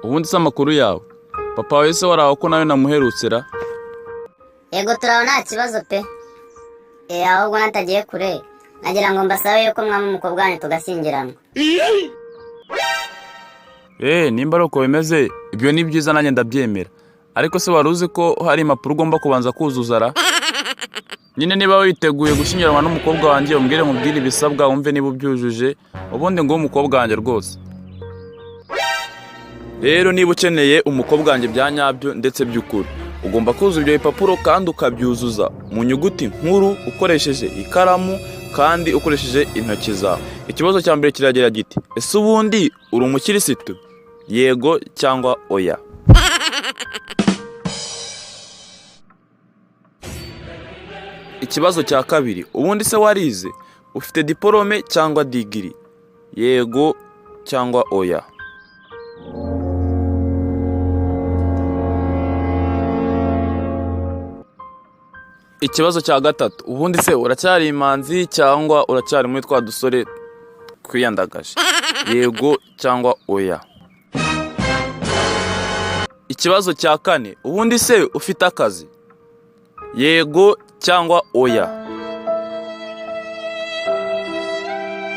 Ubundi se amakuru yawe? Papa wawe se waraho ko nawe namuherutse ra? Yego, turaho, nta kibazo pe. Ahubwo natagiye kure, nagira ngo mbasabe yuko mwama umukobwa wanyu tugashyingiranwa. Nimba ari uko bimeze, ibyo ni byiza, nanjye ndabyemera. Ariko se wari uzi ko hari impapuro ugomba kubanza kuzuza ra? Nyine niba witeguye gushyingiranwa n'umukobwa wanjye, umbwire nkubwire ibisabwa, wumve niba ubyujuje, ubundi nguhe umukobwa wanjye rwose. Rero niba ukeneye umukobwa wanjye bya nyabyo ndetse by'ukuri, ugomba kuzuza ibyo bipapuro kandi ukabyuzuza mu nyuguti nkuru, ukoresheje ikaramu kandi ukoresheje intoki zawe. Ikibazo cya mbere kiragira giti: ese ubundi uri umukirisitu, yego cyangwa oya? Ikibazo cya kabiri: ubundi se warize, ufite diporome cyangwa digiri, yego cyangwa oya? Ikibazo cya gatatu: ubundi se uracyari imanzi cyangwa uracyari muri twa dusore twiyandagaje, yego cyangwa oya? Ikibazo cya kane: ubundi se ufite akazi, yego cyangwa oya?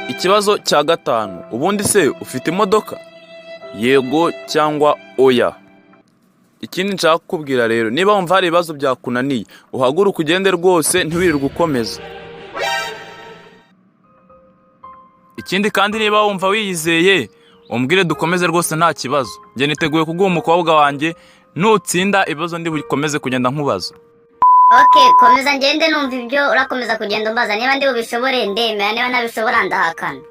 Ikibazo cya gatanu: ubundi se ufite imodoka, yego cyangwa oya? Ikindi nshaka kukubwira rero, niba wumva hari ibibazo byakunaniye, uhaguruke ugende rwose, ntiwirirwe ukomeza. Ikindi kandi, niba wumva wiyizeye, umbwire dukomeze rwose, nta kibazo. Njye niteguye kuguha umukobwa wanjye nutsinda ibibazo ndi bukomeze kugenda nkubaza. Ok, komeza ngende numva ibyo urakomeza kugenda umbaza. Niba ndi bubishobore ndemera, niba ntabishobora ndahakana.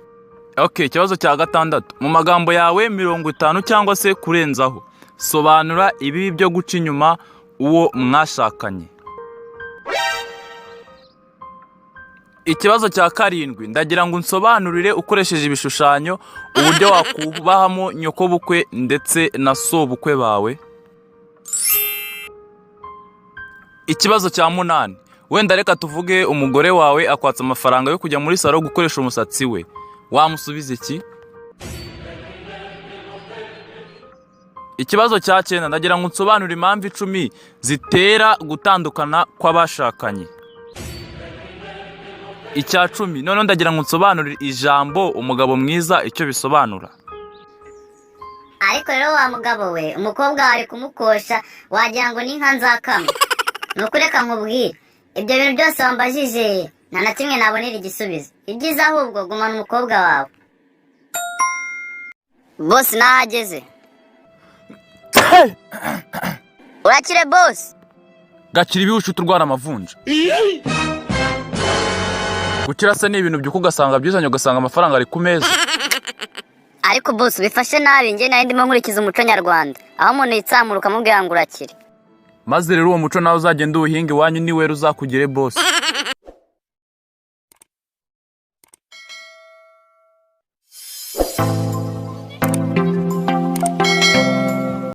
Ok, ikibazo cya gatandatu: mu magambo yawe 50 cyangwa se kurenzaho, sobanura ibibi byo guca inyuma uwo mwashakanye. Ikibazo cya karindwi: ndagira ngo unsobanurire ukoresheje ibishushanyo uburyo wakubahamo nyokobukwe ndetse na sobukwe bawe. Ikibazo cya munani: wenda reka tuvuge umugore wawe akwatsa amafaranga yo kujya muri salo gukoresha umusatsi we, wamusubiza iki? Ikibazo cya cyenda: ndagira ngo unsobanure impamvu 10 zitera gutandukana kw'abashakanye. Icya 10 noneho, ndagira ngo unsobanurire ijambo "umugabo mwiza" icyo bisobanura. Ariko rero wa mugabo we, umukobwa wawe ari kumukosha, wagira ngo ni inka nzakama. Ni ukuri, reka nkubwire, ibyo bintu byose wambajije nta na kimwe nabonera igisubizo. Ibyiza ahubwo gumana umukobwa wawe. Bosi, nahageze. Urakire, bosi. Gakira ibihushi urwara amavunja. Gukira se ni ibintu byuka ugasanga byizanye, ugasanga amafaranga ari ku meza? Ariko bosi, ubifashe nabi. Njye nari ndimo nkurikiza umuco nyarwanda, aho umuntu yitsamura ukamubwira ngo urakire. Maze rero uwo muco nawe uzagenda uwuhinga iwanyu, niwera uzakugere, bosi.